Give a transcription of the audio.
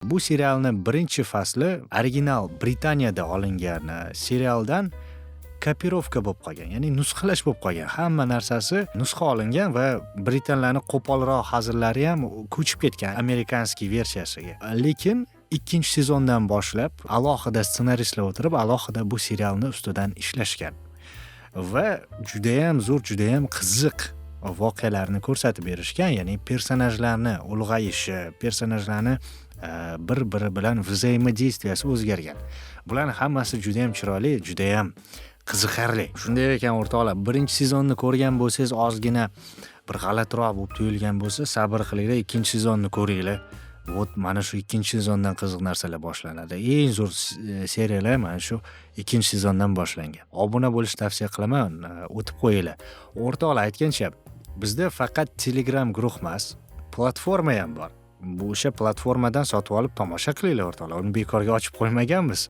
Bu serialni birinchi fasli original Britaniyada olingan serialdan копировка bo'lib qolgan, ya'ni nusxalash bo'lib qolgan. Hamma narsasi nusxa olingan va britanlarni qo'polroq hazillari ham ko'chib ketgan американский versiyasiga. Lekin ikkinchi sezondan boshlab alohida ssenaristlar o'tirib, alohida bu serialni ustidan ishlashgan va judayam zo'r, judayam qiziq voqealarni ko'rsatib berishgan, ya'ni personajlarni ulg'ayishi, personajlarni bir biri bilan взаимодействия si o'zgargan. Bularni hammasi judayam chiroyli, judayam qiziqarli. Shunday ekan, o'rtoqlar, birinchi sezonni ko'rgan bo'lsangiz, ozgina bir g'alatiroq bo'lib tuyulgan bo'lsa, sabr qilinglar, ikkinchi sezonni ko'ringlar. Вот mana shu ikkinchi sezondan qiziq narsalar boshlanadi. Eng zo'r seriyalar mana shu ikkinchi sezondan boshlangan. Obuna bo'lishni tavsiya qilaman, o'tib qo'yinglar. O'rtoqlar, aytgancha, bizda faqat Telegram guruh emas, platforma ham bor. Bu o'sha platformadan sotib olib tomosha qilinglar, o'rtoqlar. Uni bekorga ochib qo'ymaganmiz.